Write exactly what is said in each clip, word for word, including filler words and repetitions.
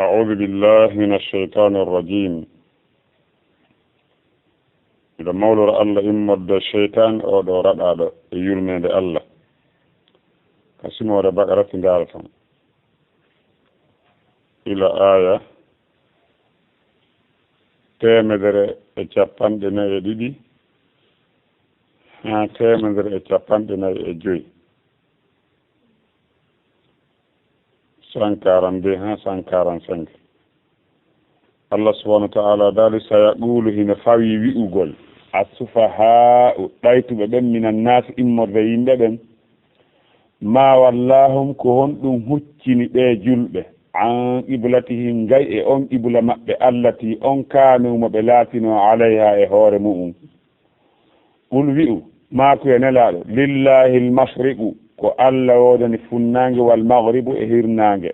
A'udhu billahi minash shaytanir rajim. Miɗo mawlora Allah immorde sheytaan oo ɗoo raɗaaɗo e yurmeende Allah. Ka simoore Baqara si ndaaraton. Ila aaya teemedere e cappanɗe nayi e ɗiɗi haa teemedere e cappanɗe nayi e joy. Cent quarante-deux haa cent quarante-cinq. Allah subhanahu wa ta'ala daali, "Sayaquulu", hino fawii wi'ugol, "Assufahaa'u", ɗaytuɓe ɓen, "minan naasi", immorde yimɓe ɓen, "maa wallaahum", ko honɗum huccini ɓee julɓe, "an qiblatihim", gay e on qibla maɓɓe, "allatii", on kaanu mo ɓe laatinoo, "alayhaa", e hoore mu'un. Qul, wi'u, maaku e Nelaaɗo, "Lillaahil mashriqu", ko Alla woodani funnaange, "wal maghribu", e hirnaange.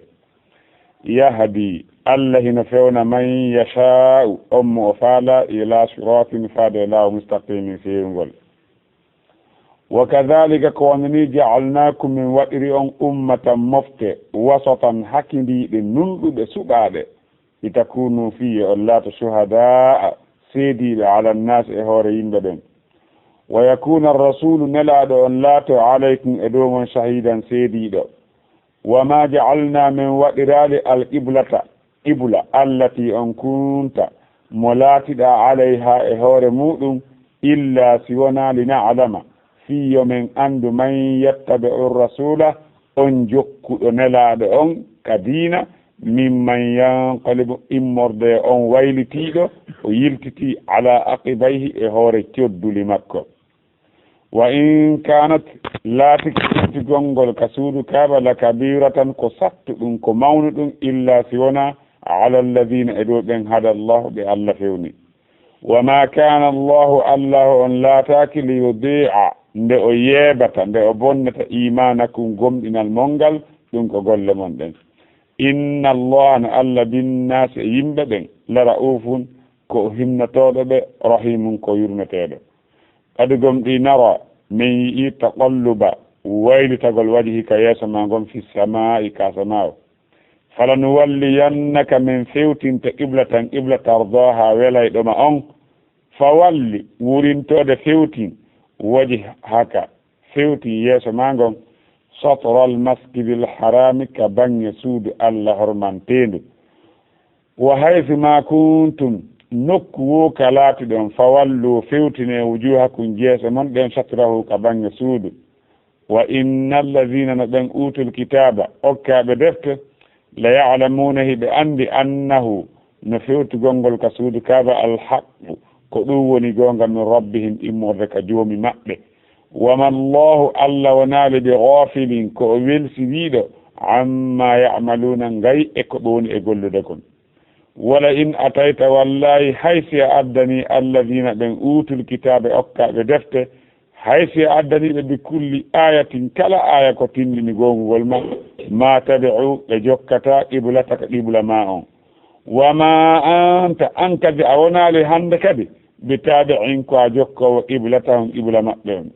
"Yahdi", Alla hino fewna, "man yashaa'u", on mo o faalaa, "ilaa siraatin", faade e laawol mustaqimin, feewungol. "Wa kadhaalika", ko wano nii, "ja'alnaakum", min waɗiri on, "ummatan", mofte, "wasatan", hakindiiɓe, nunɗuɓe, suɓaaɓe. "Litakuunu", fii yo on laato, "shuhadaa'a", seediiɓe, "'ala nnaasi", e hoore yimɓe ɓen. "Wa yakuuna rrasuulu", Nelaaɗo on laato, "'alaykum", e dow mon, "shahiidan", seediiɗo. "Wa maa ja'alnaa", min waɗiraali, "al-qiblata", qibla, "allatii", on kunta, mo laatiɗaa, "'alayhaa", e hoore muuɗum, "illaa", si wonaa, "lina'lama", fii yo men anndu, "man yattabi'u rrasuula", on jokkuɗo Nelaaɗo on ka diina, "mimman yanqalibu", immorde on waylitiiɗo, o yiltitii, "'alaa aqibayhi", e hoore codduli makko. "Wa in kaanat", laatike ɓurtigol ngol ka suudu Kaaba, "la kabiiratan", ko sattuɗum, ko mawnuɗum, "illaa", si wonaa, "'ala lladiina", e dow ɓen, "hada Allaahu", ɓe Alla fewni. "Wa maa kaana Allaahu", Allaahu on laataaki, "li yudii'a", nde o yeebata, nde o bonnata, "iimaanakum", gomɗinal mon ngal, ɗum ko golle mon ɗen. "Inna Allaaha", no Alla, "binnaasi", e yimɓe ɓen, "la ra'uufun", ko o hinnotooɗo ɓe, "rahiimun", ko yurmeteeɗo. "Qad", gomɗii, "naraa", min yi'ii, "taqalluba", waylitagol, "wajhika", yeeso maa ngon, "fi ssamaa'i", ka asamaa o. "Falanuwalliyannaka", min fewtinta, "qiblatan", qibla, "tardaaha", welayɗo ma on. "Fawalli", wurintoode, fewtin, "wajhaka", fewtin yeeso maa ngon, "shatral masjidil haraami", ka baŋŋe suudu Alla hormanteendu. "Wa haysu maa kuntum", nokku woo ka laatiɗon, "fawallu", fewtinee, "wujuuhakum", jeese mon ɗen, "shatrahu", ka baŋŋe suudu. "Wa inna lladiina", no ɓen "uutul kitaaba", okkaaɓe defte, "la ya'lamuuna", hiɓe anndi, "annahu", no fewtugol ngol ka suudu Kaaba, "al-haqqu", ko ɗum woni goonga, "min rabbihim", immorde ka Joomi maɓɓe. "Wa maa Allaahu", Alla wonaali, "bi ghaafilin", ko o welsidiiɗo, "'ammaa ya'maluuna", gay e ko ɓe woni e gollude kon. "Wala in atayta", wallaahi hay si a addanii, "alladiina", ɓen "uutul kitaaba", okkaaɓe defte, hay si a addanii ɓe, "bi kulli aayatin", kala aaya ko tindini goongugol ma, "maa tabi'uu", ɓe jokkataa, "qiblataka", qibla maa on. "Wa maa anta", an kadi a wonaali hannde kadi, "bi taabi'in", ko a jokkoowo, "qiblatahum", qibla maɓɓe on.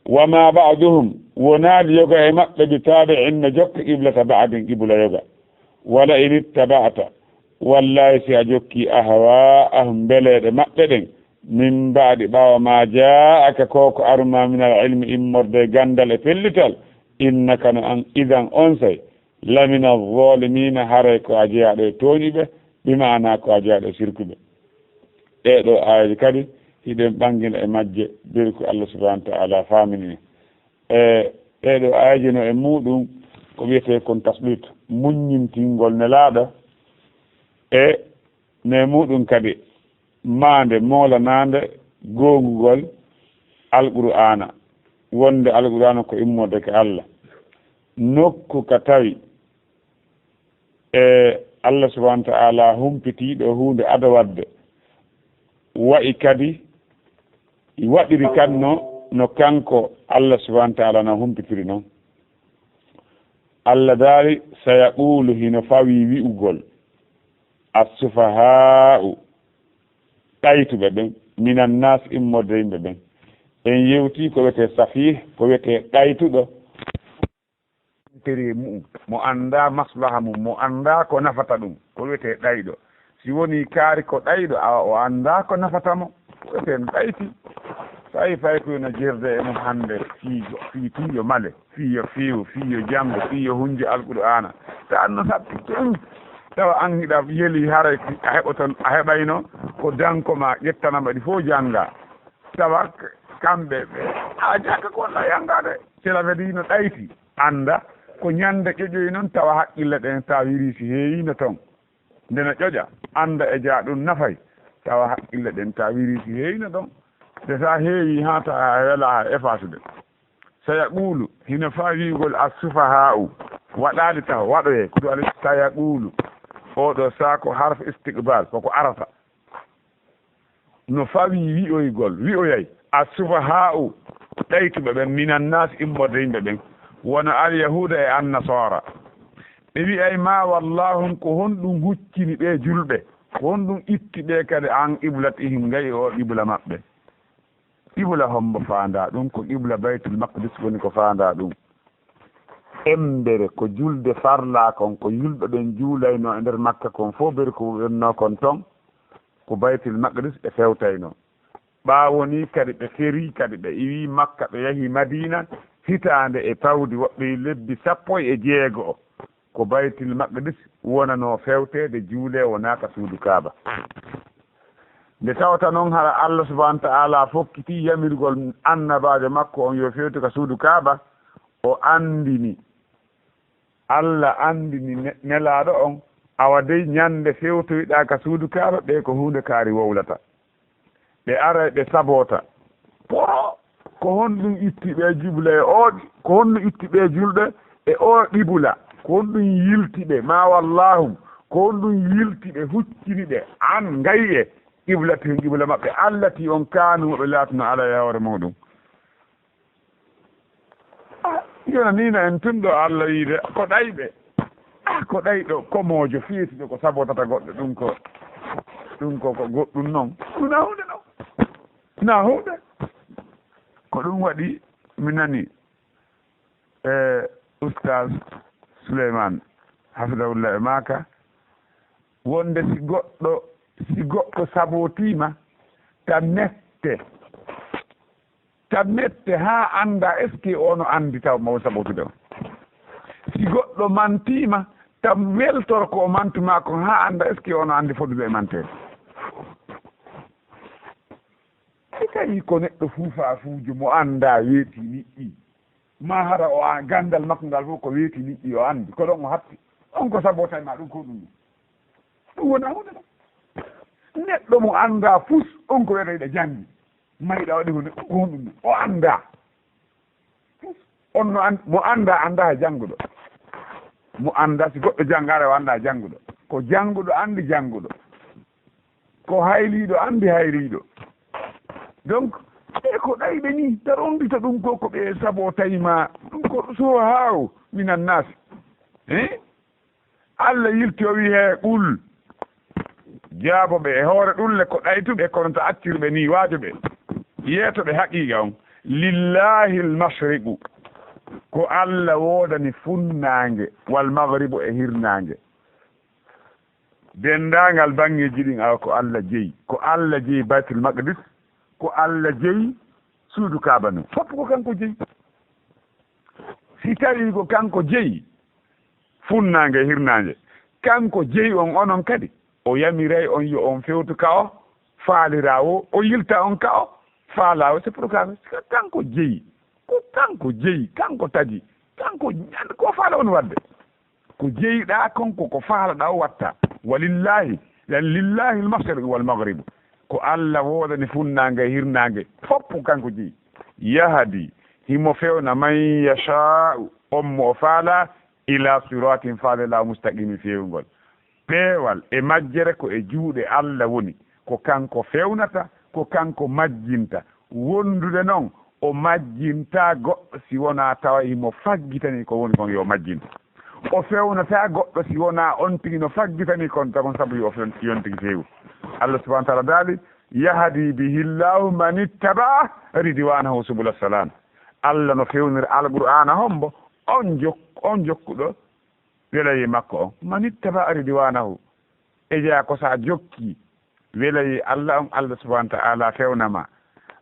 "Wa maa ba'duhum", wonaali yoga e maɓɓe, "bi taabi'in", no jokka, "qiblata ba'din", qibla yoga. "Wala in ittaba'ta", wallaahi si a jokkii, "ahwaa'ahum", mbeleeɗe maɓɓe ɗen, "min ba'di", ɓaawo, "maa jaa'aka", ko ko aru maa, "minal ilmi", immorde e ganndal e pellital, "innaka", no an, "idhan", onsay, "lamina zzaalimiina", haray ko a jeyaaɗo e tooñuɓe, bi maanaa ko a jeyaaɗo e sirkuɓe. Ɗee ɗoo aayeeje kadi, hiɗen ɓanngina e majje, biri ko Allah subhaanahu wa ta'aalaa faamini en. E ɗee ɗoo aayeeje no e muuɗum ko wiyetee kon tasbit, muññintingol Nelaaɗo, e no e muuɗum kadi maande moolanaande goongugol Alqur'aana, wonde Alqur'aana ko immorde ka Allah. Nokku ka tawi e Allah subhaanahu wa ta'aalaa humpitiiɗo huunde ado waɗde, wa'i kadi, waɗiri kan no, no kanko Allah subhaanahu wa ta'aalaa no humpitiri non. Allah daali, "Sayaquulu", hino fawii wi'ugol, "Assufahaa'u", ɗaytuɓe ɓen, "minan naas", immorde yimɓe ɓen. En yewtii ko wiyetee safiih, ko wiyetee ɗaytuɗo. tere mu'um, mo anndaa maslaha mum, mo anndaa ko nafata ɗum, ko wiyetee ɗayɗo. Si wonii kaari ko ɗayɗo, awa o anndaa ko nafata mo, ko wiyetee no ɗayti. Tawi fay ko no jirde e mum hannde, fii go-, fii tun yo male, fii yo feewu, fii yo janngo, fii yo hunjo Alqur'aana. Tawa no saɗti tun, tawa an hiɗa yeli haray a heɓoton, a heɓayno ko danko ma ƴettana ma ɗi fof jannga. Tawa k-, kamɓe ɓe, a jannga ko walla yanngaade. Cela veut dire no ɗayti. Annda ko ñande ƴoƴoy noon tawa haqqille ɗen tawa wirisi heewino toon. Nde no ƴoƴa, annda e jaa ɗum nafay, tawa haqqille ɗen tawa wirisi heewino ɗon. Nde sa heewi haa tawa a wela haa efface de. Sayaqulu, hino faa wi'ugol as-sufaha'u, waɗaali taho, waɗoyee, ko ɗum ari sayaqulu. Oo ɗoo saa ko harf istiqbal, koko arata. No fawii wi'oygol, wi'oyay, as-sufaha'u, ɗaytuɓe ɓen, minan nas, immorde yimɓe ɓen, wano al-yahuuda e an-nasaara. Ɓe wi'ay, ma wallahum, ko honɗum huccini ɓee julɓe? Ko honɗum itti ɓee kadi an qiblatihim, ngayi oo qibla maɓɓe? Qibla hombo faandaa ɗum? Ko qibla Baytul Maqdis woni ko faandaa ɗum. Embere ko julde farlaa kon, ko yulɓe ɓen juulaynoo e nder Makka kon fof, beri ko wonnoo kon ton, ko Baytul Maqdis ɓe fewtaynoo. Ɓaawo nii kadi ɓe ferii kadi ɓe iwii Makka, ɓe yahii Madiina, hitaande e pawdi, woɓɓe lebbi sappo e jeego. Ko Baytul Maqdis wonanoo fewteede, juulee, wonaa ka suudu Kaaba. Nde tawata noon hara Allah subhaanahu wa ta'aala fokkitii yamirgol annabaajo makko on yo fewtu ka suudu Kaaba, o anndini, Allah anndini ne-, nelaaɗo on, awa dey ñande fewtoyɗaa ka suudu Kaaba, ɓe ko huunde kaari wowlata. Ɓe aray ɓe saboota. Poro, ko honɗum itti ɓe jubla e oo, ko honɗum itti ɓe julɓe e oo qibla? Ko honɗum yilti ɓe? Ma wallahum, ko honɗum yilti ɓe, huccini ɓe? An gayye qiblatihim, qibla maɓɓe, allati on kaanu ɓe laatno ala e hoore muɗum. Ah, yonaniino en tun ɗo Allah wiide ko ɗayɓe. Ah, ko ɗayɗo, ko moojo, fiyetiiɗo, ko sabotata goɗɗo, ɗum ko, ɗum ko, ko goɗɗum non. Ɗum na huunde non. Na huunde. Ko ɗum waɗi mi nani, eh, Oustaz Souleymane, hafidahullah e maaka, wonde si goɗɗo, si goɗɗo sabotiima, ta mette. Ta mette haa annda est-ce que ono anndi taw mo sabotude on. Si goɗɗo mantiima, ta weltor ko o manti maa kon haa annda est-ce que ono anndi fodude e manteede. Si tawi ko neɗɗo fuufaafuujo mo annda weeti niɗɗi, ma hara o a ganndal makko ngal fof ko weeti niɗɗi o anndi, ko ɗon o hatti. On ko sabotay ma ɗum ko ɗum. Ɗum wona huunde ɗon. Neɗɗo mo annda fus, on ko wiyata hiɗa janngi. Mayɗa waɗi ko ne-, ko honɗum ne? O annda. On no an-, mo annda, annda e jannguɗo. Mo annda, si goɗɗo janngaare, o annda e jannguɗo. Ko jannguɗo anndi jannguɗo. Ko hayliiɗo anndi hayliiɗo. Donc, e ko ɗayɓe ni, ta rondita ɗum ko, ko ɓe sabo tawi ma, ɗum ko so haaw minan naasi. Eh? Allah yilti o wi'i, "He, qul, jaabo ɓe e hoore ɗum le ko ɗaytuɓe, kono ta accir ɓe ni, waajo ɓe, yeeto ɓe haqiiqa on, lillahi l-mashriqu, ko Allah woodani funnaange, wal maghribu e hirnaange." Denndaangal baŋŋeeji ɗin awa ko Allah jeyi. Ko Allah jeyi Baytul Maqdis, ko Allah jeyi suudu Kaaba ndun. Fof ko kanko jeyi. Si tawii ko kanko jeyi funnaange e hirnaange, kanko jeyi on, onon kadi, o yamiray on yo on fewtu ka o faalira o, o yilta on ka o faala o. C'est pourquoi, parce que kanko jeyi, ko kanko jeyi, kanko tagi, kanko, ko faala on waɗde. Ko jeyiɗaa kon, ko ko faalaɗaa o watta. Walillahi, lan lillahi al-mashriqu wal maghribu. Ko Allah woodani funnaange e hirnaange, fof ko kanko jeyi. Yahdi, himo fewna, man yasha'u, on mo o faala, ila siratin, faale laawo mustaqimin, feewungol. Peewal e majjere ko e juuɗe Allah woni. Ko kanko fewnata, ko kanko majjinta. Wondude non, o majjinta goɗɗo si wonaa tawa himo faggitani ko woni kon yo majjin. O fewnata goɗɗo si wonaa on tigi no faggitani kon, tagon sabu yo fen-, yon tigi fewu. Allah subhanahu wa ta'ala daali, "Yahdi bihi Allahu man ittaba ridwanahu subula salam." Allah no fewnira Alqur'aana hombo? On jok-, on jokkuɗo welayee makko on. Man ittaba ridwanahu. E jeyaa ko sa jokki welayee Allah on, Allah subhanahu wa ta'ala fewna ma.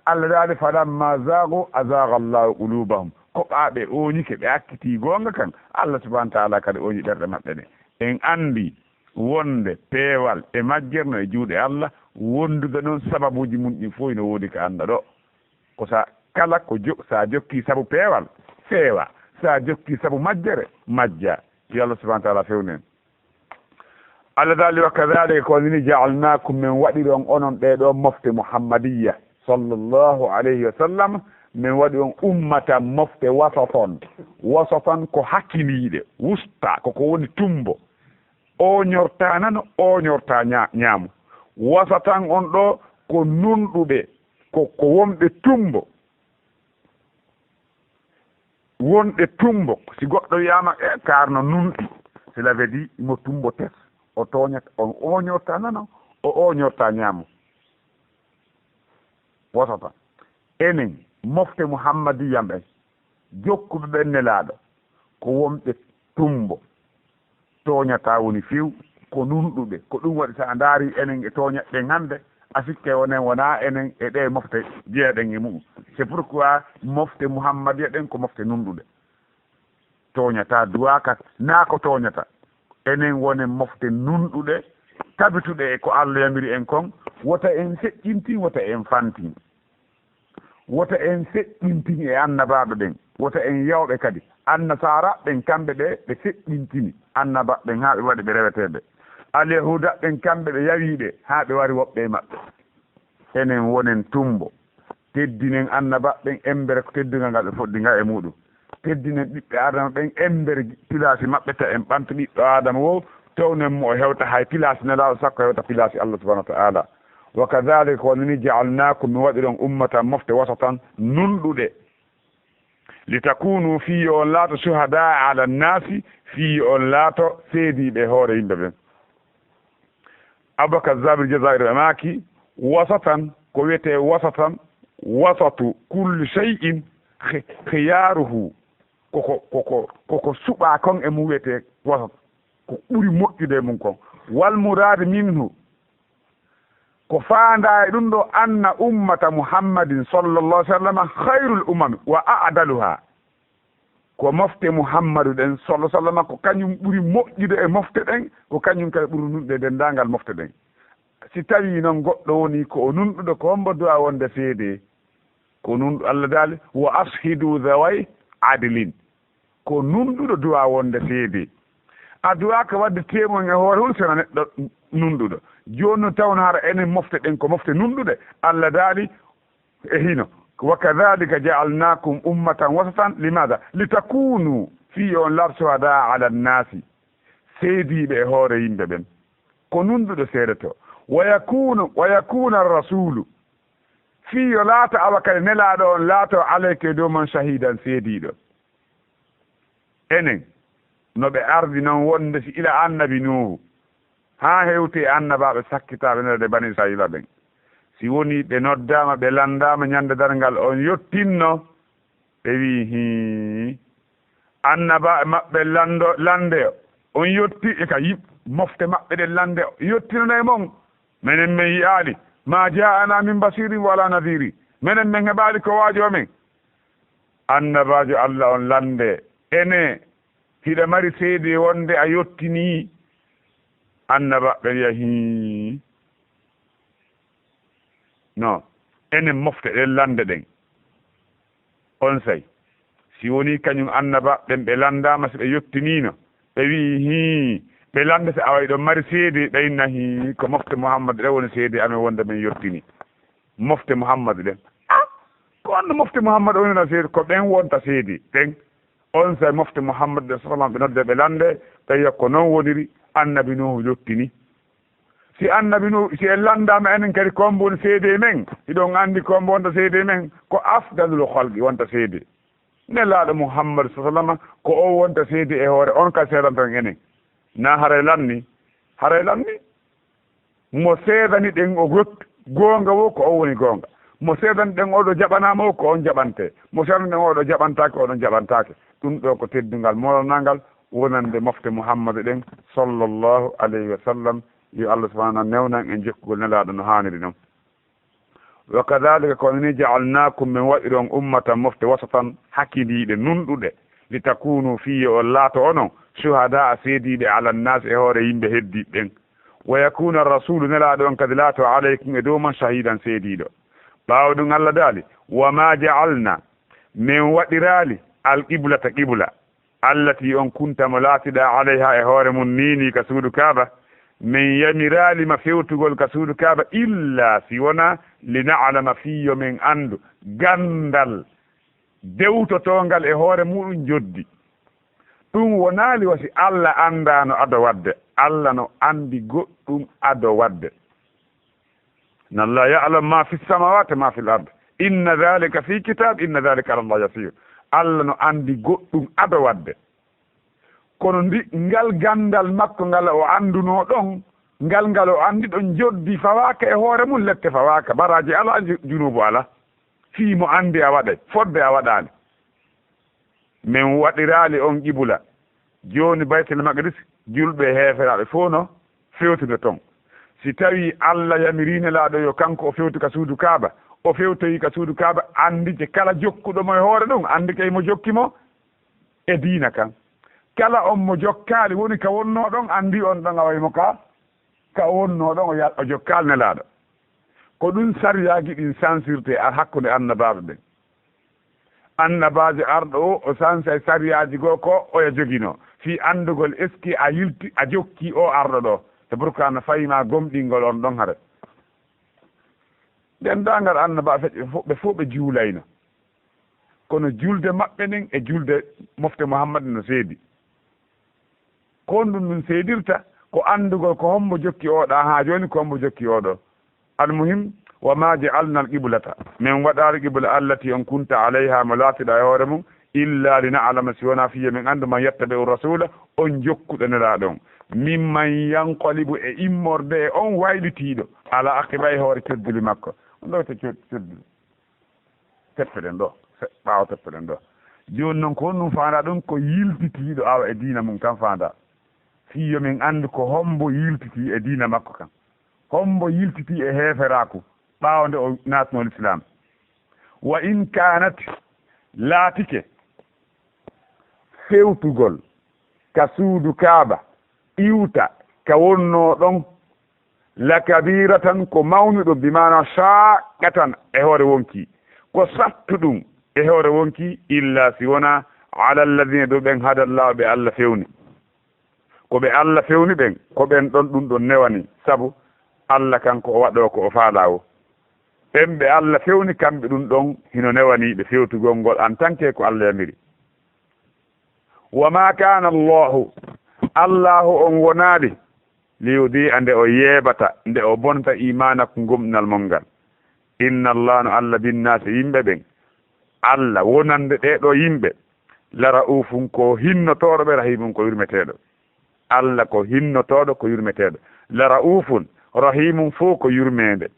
Allah daali, "Falamma zaagu azaaga Allahu qulubahum." Ko ɓaa ɓe ooñike, ɓe akkitii goonga kan, Allah subhanahu wa ta'ala kadi ooñi ɓerɗe maɓɓe ɗe. En anndi wonde peewal e majjere no e juuɗe Allah, wondude noon sababuuji mum ɗin fof ino woodi ka annda ɗo. Ko sa kala ko jo-, sa jokki sabu peewal, feewa. Sa jokki sabu majjere, majja. Yo Allah subhanahu wa ta'ala fewnu en. Allah daali, "Wa kadhalika, ko ni ja'alnakum, min waɗiri on onon ɓee ɗoo mofte Muhammadiyya, sallallahu alayhi wa sallam, min waɗi on ummatan mofte wasatan." Wasatan ko hakiliiɗe, wusta, ko ko woni tumbo. Ooñortaa nano, ooñortaa ña-, ñaamo. Wasatan on ɗoo ko nunɗuɓe, ko, ko wonɓe tumbo. Wonɓe tumbo, si goɗɗo wiyaama, "E, kaar no nunɗi." Cela veut dire, imo tumbo tes. O tooñat, o ooñortaa nano, o ooñortaa ñaamo. Wasata. Enen, mofte Muhammadiyya ɓen, jokkuɓe ɓen Nelaaɗo, ko wonɓe tumbo. Tooñataa woni few, ko nunɗuɓe. Ko ɗum waɗi, so a ndaarii enen e tooñat ɗen hannde, a sikkay wonen wonaa enen e ɗee mofte jeyaɗen e mu'un. C'est pourquoi mofte Muhammadiya ɗen ko mofte nunɗuɗe. Tooñataa, duwaaka, naa ko tooñata. Enen wonen mofte nunɗuɗe, tabituɗe e ko Allah yamiri en kon, wota en feƴƴintin, wota en fantin. Wota en feƴƴintin e annabaaɓe ɓen. Wota en yawɓe kadi. Annasaaraaɓe ɓen, kamɓe ɓe, ɓe feƴƴintini annabaaɓe ɓen haa ɓe waɗi ɓe reweteeɓe. Alyahuuda ɓen, kamɓe ɓe yawii ɓe haa ɓe wari woɓɓe e maɓɓe. Enen wonen tumbo. Teddinen annabaaɓe ɓen embere ko teddungal ngal ɓe foddi ngal e muɗum. Teddinen ɓiɓɓe Aadama ɓen embere pilaasi maɓɓe, ta en ɓanto ɓiɗɗo Aadama wo, townen mo o hewta hay pilaasi Nelaaɗo, sakko hewta pilaasi Allah subhanahu wa ta'ala. Wa kadhalika, ko woni ni, ja'alnakum, mi waɗiri on ummatan mofte wasatan, nunɗuɗe. Litakunu, fii yo on laato, shuhadaa ala nnaasi, fii yo on laato seediiɓe e hoore yimɓe ɓen. Abubakar Zabir Jazairi maaki, wasatan, ko wiyetee wasatan, wasatu kulli shay'in khi-, khiyaruhu. Koko, koko, koko suɓaa kon e mum wiyetee wasat. Ko ɓuri moƴƴude e mum kon. Wal muraadu minhu, ko faandaa e ɗum ɗo, anna ummata Muhammadin sallallahu alaihi wasallam khairul umami wa a'daluha. Ko mofte Muhammadu ɗen, sallallahu alaihi wasallam, ko kañum ɓuri moƴƴude e mofte ɗen, ko kañum kadi ɓuri nunɗude e denndaangal mofte ɗen. Si tawii noon goɗɗo woni ko o nunɗuɗo, ko hombo duwaa wonde seede? Ko nunɗo Allah daali, "Wa ashhidu zaway adlin." Ko nunɗuɗo duwaa wonde seede. A duwaaka waɗde témoin e hoore hul sena neɗɗo nunɗuɗo. Jooni no tawno hara enen mofte ɗen ko mofte nunɗuɗe. Allah daali, e hino, "Wa kadhalika ja'alnakum ummatan wasatan, limadha? Litakunu", fii yo on laar, "shuhadaa ala nnaasi", seediiɓe e hoore yimɓe ɓen. Ko nunɗuɗo seedeto. "Wa yakunu, wa yakuna rasulu", fii yo laata awa kadi nelaaɗo on laato, "alaykum", e dow mon, "shahidan", seediiɗo. Enen, no ɓe ardi non wonde si ila annabi Nuuhu, haa hewti e annabaaɓe sakkitaaɓe nder Bani Israa'iila ɓen. Si wonii ɓe noddaama, ɓe lanndaama ñande darngal, on yottinno, ɓe wi'i, "Hii, annabaaɓe maɓɓe lando-, lande on yotti", e ka yiɓ-, mofte maɓɓe ɗen lande, "Yottinanay mon, menen men yi'aali, maa jaa'anaa min basiirin walaa nadiiri, menen men heɓaali ko waajoo men." Annabaajo Allah on lande, ene, hiɗa mari seede wonde a yottinii? Annabaaɓe wi'a, "Hii." No, enen mofte ɗen lande ɗen. Onsay, si wonii kañum annabaaɓe ɓen ɓe landaama, si ɓe yottiniino, ɓe wi'i, "Hii," ɓe lande, si awa hiɗon mari seede, ɓe inna, "Hii, ko mofte Muhammad ɗen woni seede amen wonde men yottini." Mofte Muhammad ɗen. Ah, ko honno mofte Muhammad woni na seede? Ko ɓen wonta seede, ɓen. Onsay mofte Muhammad ɗen, sallallahu alaihi wasallam, ɓe nodde, ɓe lande, ɓe wi'a, "Ko non woniri, annabi Nuuhu yottini." Si annabi Nuuhu, si en landaama enen kadi, ko hombo woni seede men? Hiɗon anndi ko hombo wonta seede men? Ko afdalul khalqi wonta seede. Nelaaɗo Muhammad, sallallahu alaihi wasallam, ko o wonta seede e hoore, on ka seedanton enen. Na haray lanni? Haray lanni? Mo seedani ɗen o rokki goonga wo, ko o woni goonga. Mo seedan ɗen oɗo jaɓanaama o, ko on jaɓante. Mo seedan ɗen oɗo jaɓantaake, oɗon jaɓantaake. Ɗum ɗo ko teddungal moolanaangal wonande mofte Muhammadu ɗen, sallallahu alayhi wa sallam. Yo Allah subhanahu wa ta'ala newnan en jokkugol Nelaaɗo no haaniri non. Wa kadhalika, kono ni, ja'alnakum, min waɗiri on, ummatan, mofte, wasatan, hakindiiɗe, nunɗuɗe, li takunu, fii yo on laato onon, shuhada'a, seediiɓe, ala nnaasi, e hoore yimɓe heddiiɓe ɓen. Wa yakuna rasulu, Nelaaɗo on kadi laato, alaykum, e dow mon, shahidan, seediiɗo. Ɓaawo ɗum Allah daali, wa ma ja'alna, min waɗiraali, al qiblata, qibla, allati, on kunta, mo laatiɗaa, alayha, e hoore mum, nii nii, ka suudu Kaaba, min yamiraali ma fewtugol ka suudu Kaaba, illa si wonaa, li na'lama, fii yo min anndu, ganndal dewtotoongal e hoore muɗum joddi. Ɗum wonaali wa si Allah anndaano ado waɗde. Allah no anndi goɗɗum ado waɗde. Inna Allaha ya'lamu ma fi samawati ma fil ard. Inna dhalika fi kitab, inna dhalika ala Allah yasir. Allah no anndi goɗɗum ado waɗde. Kono ndi, ngal ganndal makko ngal o anndunoo ɗon, ngal ngal o anndi ɗon joddi fawaaka e hoore mum, lette fawaaka, baraaji alaa, ju-, junuubu alaa. Fii mo anndi a waɗay, fodde a waɗaali. Min waɗiraali on qibla. Jooni Baytul Maqdis, julɓe e heeferaaɓe fof no fewtude ton. Si tawii Allah yamirii Nelaaɗo yo kanko o fewtu ka suudu Kaaba, o fewtoyi ka suudu Kaaba, anndike kala jokkuɗo mo e hoore ɗum, anndike mo jokki mo e diina kan. Kala on mo jokkaali woni ka wonnoo ɗon, anndi on ɗon a waymo ka, ka o wonnoo ɗon o ya-, o jokkaali Nelaaɗo. Ko ɗum sariyaaji ɗin sansirte ar hakkunde annabaaɓe ɓen. Annabaajo arɗo o, o sansay sariyaaji goo ko oya joginoo. Fii anndugol est-ce que a yilti, a jokki o arɗo ɗo. C'est pourquoi no fayi ma gomɗingol on ɗon hare. Denndaangal annabaaɓe ɓe fof, ɓe fof ɓe juulayno. Kono julde maɓɓe nden e julde mofte Muhammad no seedi. Ko honɗum ɗum seedirta? Ko anndugol ko hombo jokki oɗa haa jooni, ko hombo jokki oɗo. Almuhim, wa ma ja'alna al-qiblata, min waɗaali qibla allati on kunta alayha, mo laatiɗa e hoore mum, illa li na'lama, si wonaa fii yo min anndu, man yattabi'u rasula, on jokkuɗo Nelaaɗo on, mimman yanqalibu, e immorde e on waylitiiɗo, ala aqibay, hoore codduli makko. On ɗo to cod-, codduli. Teppe ɗen ɗo, se-, ɓaawo teppe ɗen ɗo. Jooni non, ko honɗum faandaa ɗum? Ko yiltitiiɗo awa e diina mum kan faandaa. Fii yo min anndu ko hombo yiltitii e diina makko kan. Hombo yiltitii e heeferaaku ɓaawo nde o naatnoo Lislaam. Wa in kaanat, laatike fewtugol ka suudu Kaaba, iwta ka wonnoo ɗon, la kabiratan, ko mawnuɗo, bi maana shaqqatan, e hoore wonkii. Ko sattuɗum e hoore wonkii, illa si wonaa, ala alladhina, dow ɓen, hadallahu, ɓe Allah fewni. Ko ɓe Allah fewni ɓen, ko ɓen ɗon ɗum ɗon newani, sabu Allah kanko o waɗoo ko o faalaa woo. Ɓen ɓe Allah fewni, kamɓe ɗum ɗon hino newani ɓe fewtugol ngol en tant que ko Allah yamiri. Wa ma kana Allahu, Allahu on wonaali, li yudi'a, nde o yeebata, nde o bonta, imaanakum, gomɗinal mon ngal. Inna Allah, no Allah, binnaasi, yimɓe ɓen. Allah wonande ɗee ɗoo yimɓe, la ra'ufun, ko hinnotooɗo ɓe, rahimun, ko yurmeteeɗo. Allah ko hinnotooɗo, ko yurmeteeɗo. La ra'ufun, rahimun fof ko yurmeende.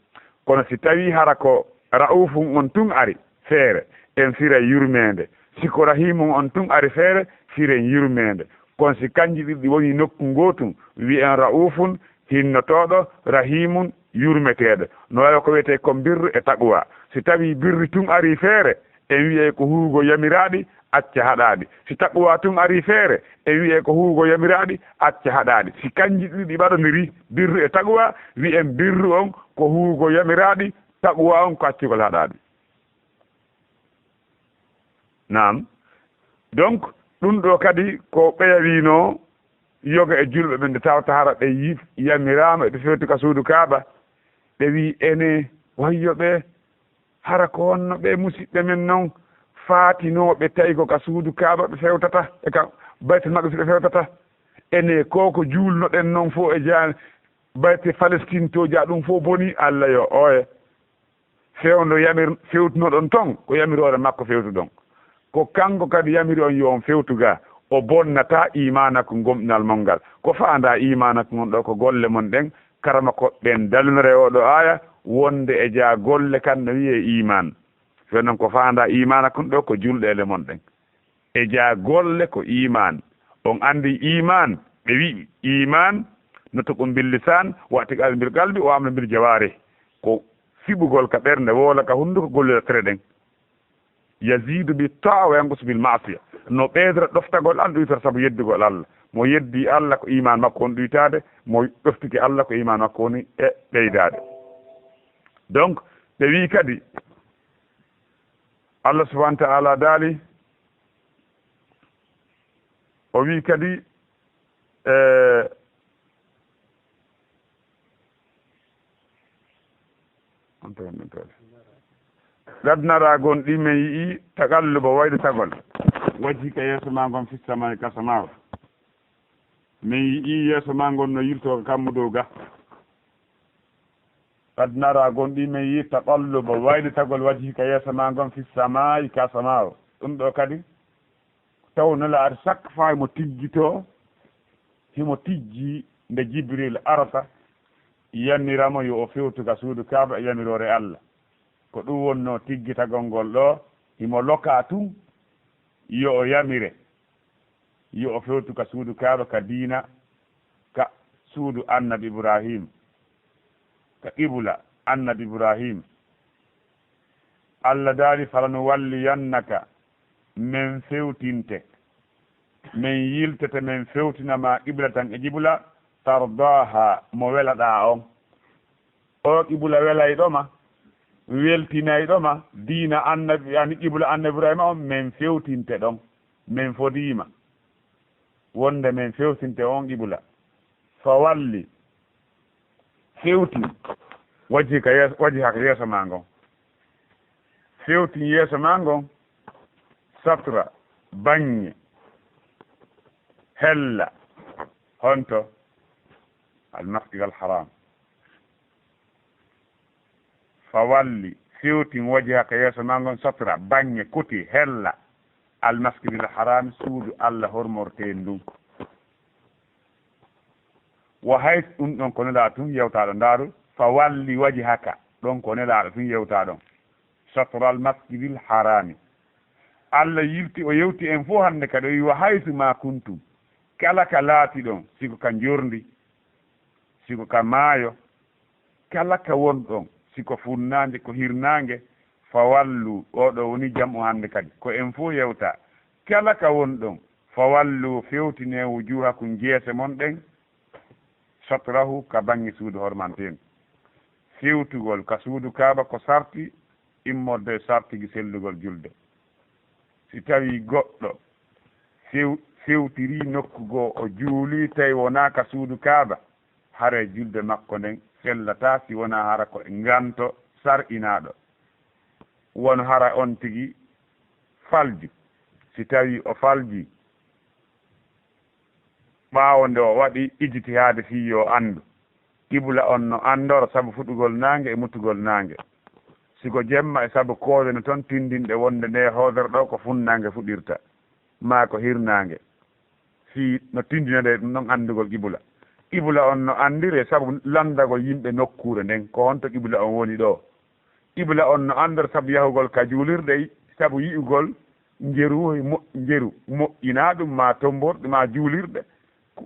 Kono si tawii hara ko ra'ufun on tun ari feere, en firay yurmeende. Si ko rahimun on tun ari feere, firen yurmeende. Kono si kanji ɗiɗi woni nokku ngootun, wi'en ra'ufun, hinnotooɗo, rahimun, yurmeteeɗo. No wayi ko wiyetee kon birru e taqwa. Si tawii birri tun ari feere, en wi'ay ko huugo yamiraaɗi, acca haɗaaɗi. Si taqwa tun ari feere, en wi'ay ko huugo yamiraaɗi, acca haɗaaɗi. Si kanji ɗiɗi ɓaɗondiri, birru e taqwa, wi'en birru on ko huugo yamiraaɗi, taqwa on ko accugol haɗaaɗi. Naam. Donc, ɗum ɗo kadi ko ɓeya wiino yoga e julɓe ɓen, nde tawta hara ɓe yi-, yamiraama, ɓe fewti ka suudu Kaaba, ɓe wi ene wayyo ɓe, hara ko wonno ɓe musiɓɓe men non faatinooɓe tawi ko ka suudu Kaaba ɓe fewtata, e ka Baytul Maqdis ɓe fewtata. Ene ko ko juulnoɗen non fof e jaan Baytul Palestine to, ja ɗum fof boni. Allah yo oye. Fewndo yamir-, fewtunoɗon ton, ko yamiroore makko fewtuɗon. Ko kanko kadi yamiri on yo on fewtu ga, o bonnata imaanakum, gomɗinal mon ngal. Ko faandaa imaanakum on ɗo, ko golle mon ɗen, karama ko ɓen dalunore oɗo aaya, wonde e jaa golle kan no wiyee iman. Fe noon ko faandaa imaana kun ɗo ko julɗeele mon ɗen. E jaa golle ko iman. On anndi iman, ɓe wi'i iman, nutqun bil lisan, wa i'tiqadun bil qalbi, wa amalun bil jawarih. Ko fiɓugol ka ɓernde, woola ka hunnduko, gollira tere ɗen. Yazidu bi ta'a wa yanqusu bil ma'siya. No ɓeydora ɗoftagol Allah, ɗuytora sabu yeddugol Allah. Mo yeddi Allah ko iman makko woni ɗuytaade, mo ɗoftike Allah ko iman makko woni e ɓeydaade. Donc, ɓe wi kadi, Allah subhanahu wa ta'ala daali, o wi kadi, eh, Qad nara gonɗi men yi'i taqalluba wayde tagol. Wajhika yeeso ma ngon fis samaa'i ka samaawa. Men yi'i yeeso ma ngon no yilto ka kammu dow ga. Qad nara gonɗi men yi'i taqalluba wayde tagol wajhika yeeso ma ngon fis samaa'i ka samaawa. Ɗum ɗo kadi taw Nelaaɗo chaque fois himo tiggitoo, himo tijji nde Jibril arata, yamira mo yo o fewtu ka suudu Kaaba e yamiroore Allah. Ko ɗum wonnoo tiggitagol ngol ɗo, himo lokaa tun yo o yamire, yo o fewtu ka suudu Kaaba, ka diina, ka suudu Annabi Ibrahim, ka qibla Annabi Ibrahim. Allah daali, "Falanuwalliyannaka", men fewtinte, men yiltete, men fewtina ma qiblatan e qibla, tardaaha, mo welaɗaa on. O qibla welayɗo ma, weltinayɗo ma, diina Annabi, yani qibla Annabi Ibrahima on, men fewtinte ɗon, men fodiima. Wonde men fewtinte on qibla. Fawalli, fewtin, wajhika yees-, wajhaka yeeso ma ngon. Fewtin yeeso ma ngon, satra, baŋŋe, hella, honto? Al-Masjid al-Haram. Fawalli, fewtin, wajhaka yeeso ma ngon, satra, baŋŋe, kuti, hella, al-Masjid al-Haram, suudu Allah hormorteendu ndun. Wa haysu, ɗum ɗon ko Nelaaɗo tun yewtaaɗo. Ndaaru, fawalli wajhaka, ɗon ko Nelaaɗo tun yewtaaɗo. Shatral masjidil harami. Allah yilti, o yewti en fof hannde kadi, o wi, "Wa haysu ma kuntum." Kala ka laatiɗon, si ko ka njorndi, si ko ka maayo, kala ka wonɗon, si ko funnaange, ko hirnaange, fawallu, oo ɗoo woni jam'u hannde kadi, ko en fof yewta. Kala ka wonɗon, fawallu, fewtine, wujuhakum, jeese mon ɗen, shatrahu, ka baŋŋe suudu hormanteendu. Fewtugol ka suudu Kaaba ko sarti immorde e sartigi sellugol julde. Si tawii goɗɗo few-, fewtirii nokku goo, o juulii tawi wonaa ka suudu Kaaba, haray julde makko nden sellataa si wonaa hara ko e nganto sar'inaaɗo. Wano hara on tigi falju. Si tawii o faljii, ɓaawo nde o waɗi ijtihaade fii yo anndu, qibla on no anndora sabu fuɗugol naange e muttugol naange. Si ko jemma e sabu koode no ton tindinɗe wonde nde hoodere ɗo ko funnaange fuɗirta, maa ko hirnaange. Fii no tindinande ɗum ɗon anndugol qibla. Qibla on no anndire sabu lanndagol yimɓe nokkuure nden, ko honto qibla on woni ɗo. Qibla on no anndora sabu yahugol ka juulirde, sabu yi'ugol njeru, mo-, njeru moƴƴinaa ɗum, maa tomborɗi, maa juulirɗe,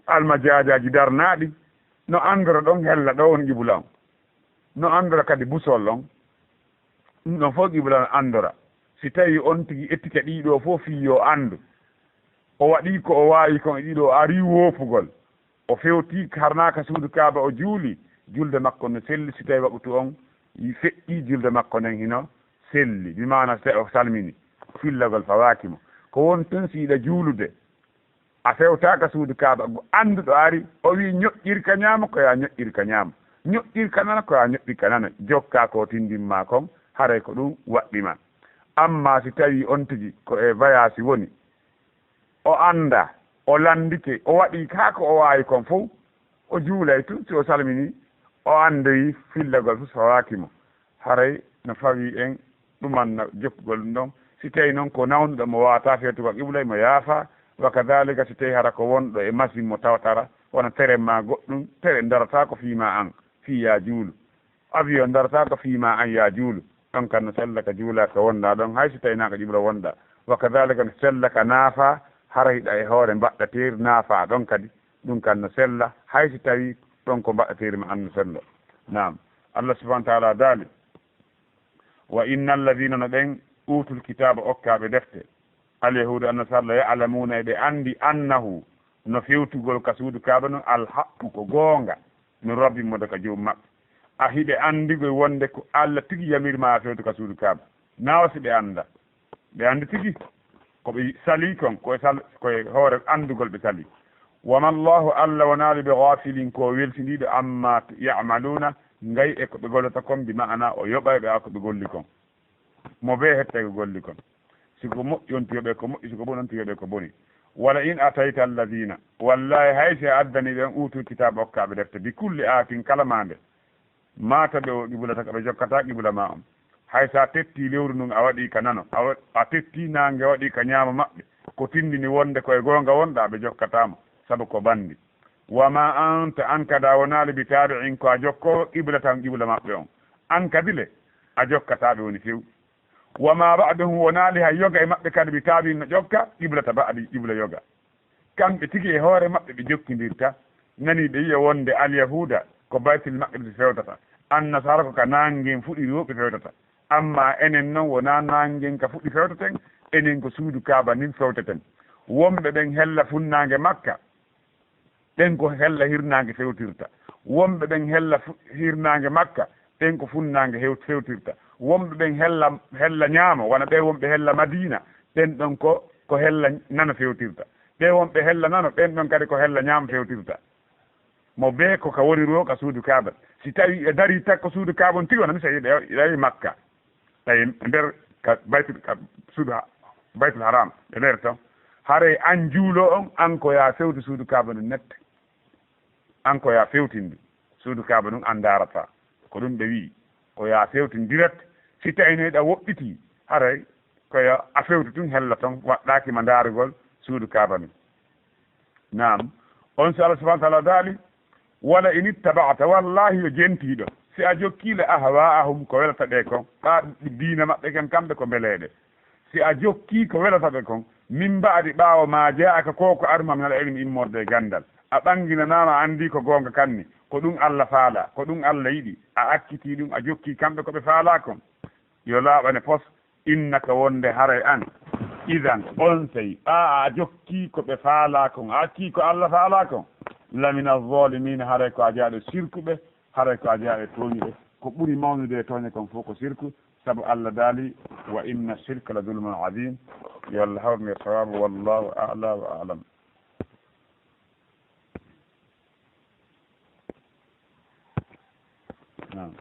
almajaajaaji darnaaɗi, no anndora ɗon hella ɗo woni qibla on. No anndora kadi busol on. Ɗum ɗon fof qibla no anndora. Si tawii on tigi ettike ɗii ɗoo fof fii yo anndu, o waɗii ko o waawi kon e ɗii ɗoo, o arii woopugol, o fewtii, harnaaka suudu Kaaba, o juuli, julde makko no selli. Si tawii waqtu on feƴƴii, julde makko nden hino selli, bi maana si tawii o salmini, fillagol fawaaki mo. Ko woni tun si hiɗa juulude, a fewtaaka suudu Kaaba, go-, annduɗo ari, o wii, "Ñoƴƴir ka ñaamo," ko yo a ñoƴƴir ka ñaamo. "Ñoƴƴir ka nano," ko yo a ñoƴƴir ka nano. Jokkaa ko tindin maa kon, haray ko ɗum waɗɗi ma. Ammaa si tawii on tigi ko e vayaasi woni, o anndaa, o lanndike, o waɗii kaa ko o waawi kon fof, o juulay tun, si o salminii, o anndoyi fillagol fof so fawaaki mo. Haray no fawii en ɗumanna jokkugol ɗum ɗon. Si tawii noon ko nawnuɗo mo waawataa fewtugol qibla, mo yaafaa. Wa kadaalika, si tawii hara ko wonɗo e masiŋ mo tawtara, wona tere maa goɗɗum, tere darataako fii maa an, fii yaa juulu. Avion darataako fii ma an yaa juulu. Ɗon kan no sella ka juula ka wonɗaa ɗon, hay si tawi naa ka ƴibla wonɗaa. Wa kadalika no sella ka naafaa, hara hiɗa e hoore mbaɗɗateeri naafaa ɗon kadi. Ɗum kan no sella, hay si tawi ɗon ko mbaɗɗateeri ma an no sella. Naam. Allah subhanahu wa taala daali, "Wa inna alladhina", no ɓen, "utul kitaaba", okkaaɓe defte, "al yahuuda, an nasaara, la ya'lamuna", eɓe anndi, "annahu", no fewtugol ka suudu kaaba non, "al haqqu", ko goonga, "min rabbihim", wonde ka joom maɓɓe. A hiɓe anndi koy wonde ko Allah tigi yamiri ma a fewtu ka suudu kaaba. Nawa si ɓe annda. Ɓe anndi tigi. Ko ɓe salii kon, ko e sal-, ko e hoore anndugol ɓe salii. "Wa ma Allahu", Allah wonaali, "bi ghafilin", ko welsindiiɗo, "amma ya'maluna", ngay e ko ɓe gollata kon, bi ma'ana o yoɓay ɓe a ko ɓe golli kon. Mo bee hettay ko golli kon. Si ko moƴƴi on to yoɓe ko moƴƴi, si ko boni on to yoɓe ko boni. "Wala in atayta alladhina", wallahi hay si a addani ɓe on uutul kitaaba okkaaɓe defte, bi kulli ayatin kala maande, ma tabi'u qiblata, ɓe jokkataa qibla ma on. Hay sa tetti lewru ndun a waɗi ka nano, a wa-, a tetti naange waɗi ka ñaamo maɓɓe, ko tindini wonde ko e goonga wonɗaa, ɓe jokkataa mo, sabu ko banndi. "Wa ma anta", an kadi a wonaali, "bi tabi'in", ko a jokkoowo, "qiblatan", qibla maɓɓe on. An kadi le, a jokkataa ɓe woni few. "Wa ma ba'duhum", wonaali hay yoga e maɓɓe kadi, "bi tabi'in", no jokka, "qiblata ba'di", qibla yoga. Kamɓe tigi e hoore maɓɓe ɓe jokkindirta. Nani ɓe yi'a wonde Alyahuuda ko Baytul Maqdis fewtata, Annasaara ko ka naangen fuɗiri woo ɓe fewtata. Amma enen non wonaa naangen ka fuɗi fewteten, enen ko suudu Kaaba nin fewteten. Wonɓe ɓen hella funnaange Makka, ɓen ko hella hirnaange fewtirta. Wonɓe ɓen hella fu-, hirnaange Makka, ɓen ko funnaange hew-, fewtirta. Wonɓe ɓen hella, hella ñaamo, wano ɓe wonɓe hella Madiina, ɓen ɗon ko, ko hella nano fewtirta. Ɓe wonɓe hella nano, ɓen ɗon kadi ko hella ñaamo fewtirta. Mo bee ko ka woni ro ka suudu Kaaba. Si tawi e darii takko suudu Kaaba on tigi, wona misal, ɓe, ɓe Makka. Tawi nder ka Baytul, ka suudu ha-, Baytul Haram, e nder ton. Haray an juulo on, an ko yaa fewtu suudu Kaaba ndun nette. An ko yaa fewtindi suudu Kaaba ndun, an ndaarata. Ko ɗum ɓe wi'i. Ko yaa fewtindi direct. Si tawi no hiɗa woɗɗiti, haray ko yaa a fewtu tun hella ton, waɗɗaaki ma ndaarugol suudu Kaaba ndun. Naam. On si Allah subhanahu wa ta'ala daali, "Wala in ittaba'ta", wallahi yo jentiiɗo, si a jokkii le, "ahwa'ahum", ko welata ɓe kon, ɓa diina maɓɓe kan kamɓe ko mbeleeɗe. Si a jokkii ko welata ɓe kon, "min ba'di", ɓaawo, "ma ja'aka", ko ko ari ma, "minal ilmi", immorde e ganndal, a ɓanginanaama, a anndii ko goonga kanni, ko ɗum Allah faalaa, ko ɗum Allah yiɗi, a akkitii ɗum, a jokkii kamɓe ko ɓe faalaa kon, yo laaɓane pos, "innaka", wonde haray an, "idhan", onsay, ɓaa a jokkii ko ɓe faalaa kon, a accii ko Allah faalaa kon, "lamina zaalimiina", haray ko a jeyaaɗo sirkuɓe, haray ko a jeyaaɗo tooñuɓe. Ko ɓuri mawnude e tooñe kon fof ko sirku, sabu Allah daali, "wa inna shirka la zulmun azim." Yo Allah hawrine sawaabu, wallahu a'la wa a'lam. Naam.